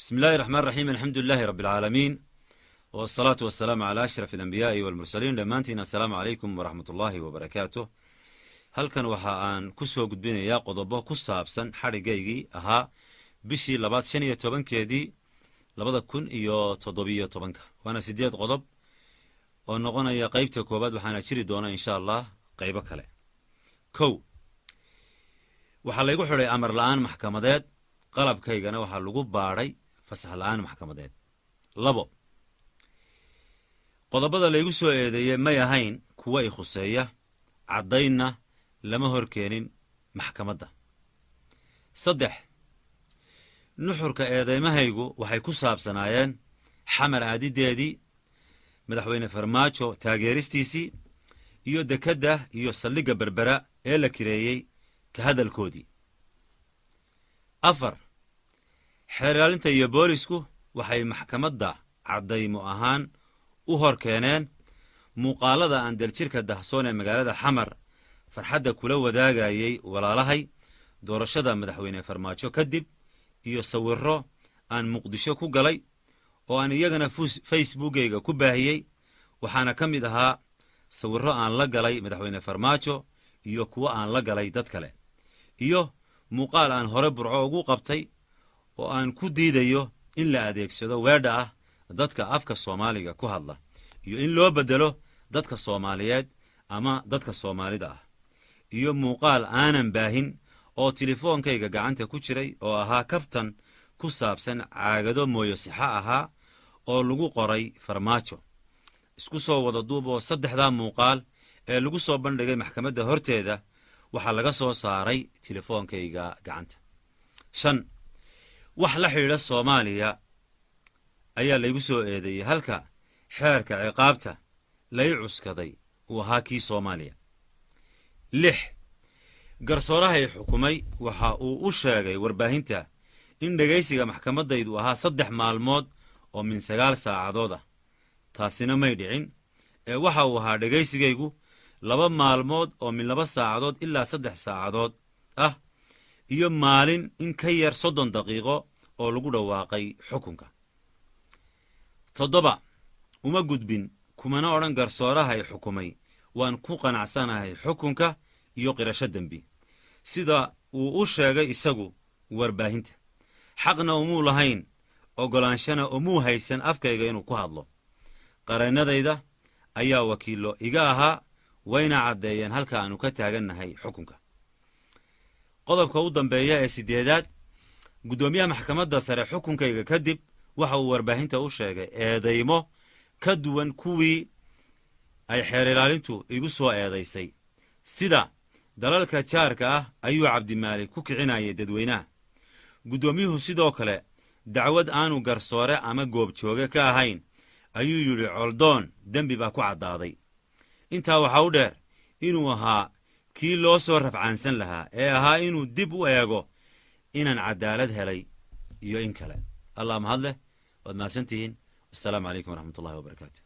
بسم الله الرحمن الرحيم، الحمد لله رب العالمين، والصلاة والسلام على أشرف الأنبياء والمرسلين. Dhammaantiin السلام عليكم ورحمة الله وبركاته. Halkan waxa aan ku soo gudbinayaa qodobo ku saabsan xadhigaygii ahaa bishii labaad 15-keedii 2017-ka, waana sideed qodob oo noqonaya qeybta koowaad, waxaana jiri doona insha Allah qaybo kale. 1, waxaa laygu xidhay amar la'aan maxkamadeed, qalabkaygana waxaa lagu baadhay fasax la'aan maxkamadeed. 2, qodobada laygu soo eedeeyey may ahayn kuwa i khuseeya, caddaynna lama hor keenin maxkamadda. 3, nuxurka eedeymahaygu waxay ku saabsanaayeen Xamar aadideedii, Madaxweyne Farmaajo taageeristiisii iyo dekedda iyo saldhigga Berbera ee la kireeyey ka hadalkoodii. 4, xeer ilaalinta iyo boolisku waxay maxkamadda caddaymo ahaan u hor keeneen muuqaalada aan Daljirka Dahsoon ee magaalada Xamar farxadda kula wadaagayey walaalahay doorashada Madaxweyne Farmaajo kadib, iyo sawirro aan Muqdisho ku galay oo aan iyagana Facebookeyga ku baahiyey. Waxaana ka mid ahaa sawirro aan la galay Madaxweyne Farmaajo iyo kuwo aan la galay dad kale, iyo muuqaal aan hore Burco ugu qabtay oo aan ku diidayo in la adeegsado weedha ah "dadka afka Soomaaliga ku hadla" iyo in loo beddelo "dadka Soomaaliyeed" ama "dadka Soomaalida ah", iyo muuqaal aanan baahin oo tilefoonkayga gacanta ku jiray oo ahaa kaftan ku saabsan caagado mooyo sixo ahaa oo lagu qoray Farmaajo. Isku soo wada duub oo saddexdaa muuqaal ee lagu soo bandhigay maxkamadda horteeda waxaa laga soo saaray tilefoonkayga gacanta. 5, wax la xidhiidha Soomaaliya ayaa laygu soo eedeeyey, halka xeerka ciqaabta lay cuskaday uu ahaa kii Soomaaliya. 6, garsoorahay xukumay waxa uu u sheegay warbaahinta in dhegaysiga maxkamaddaydu ahaa 3 maalmood oo min 9 saacadood ah. Taasina may dhicin ee waxa uu ahaa dhegaysigaygu 2 maalmood oo min 2 saacadood ilaa 3 saacadood ah, iyo maalin in ka yar 30 daqiiqo oo lagu dhawaaqay xukunka. 7, uma gudbin kumana odhan garsoorahay xukumay "Waan ku qanacsanahay xukunka iyo qirasho dembi", sida uu u sheegay isagu warbaahinta. Xaqna umuu lahayn, oggolaanshana umuu haysan afkayga inuu ku hadlo. Qareennadayda ayaa wakiillo iga ahaa, wayna caddeeyeen halka aanu ka taagannahay xukunka. Qodobka u dambeeya ee sideedaad, guddoomiyaha maxkamadda sare xukunkayga kadib waxa uu warbaahinta u sheegay eedaymo ka duwan kuwii ay xeer ilaalintu igu soo eedaysay, sida dalalka jaarka ah ayuu Cabdimaalik ku kicinayay dadweynaha. Guddoomiyuhu sidoo kale dacwad aanu garsoore ama goobjooge ka ahayn ayuu yidhi Coldoon dembi baa ku caddaaday. Intaa waxaa u dheer inuu ahaa kii loo soo rafcaansan lahaa ee ahaa inuu dib u eego inaan cadaalad helay iyo in kale. Allah mahadleh, waad mahadsantihiin. Wasalaamu calaykum waraxmatullahi wabarakaatu.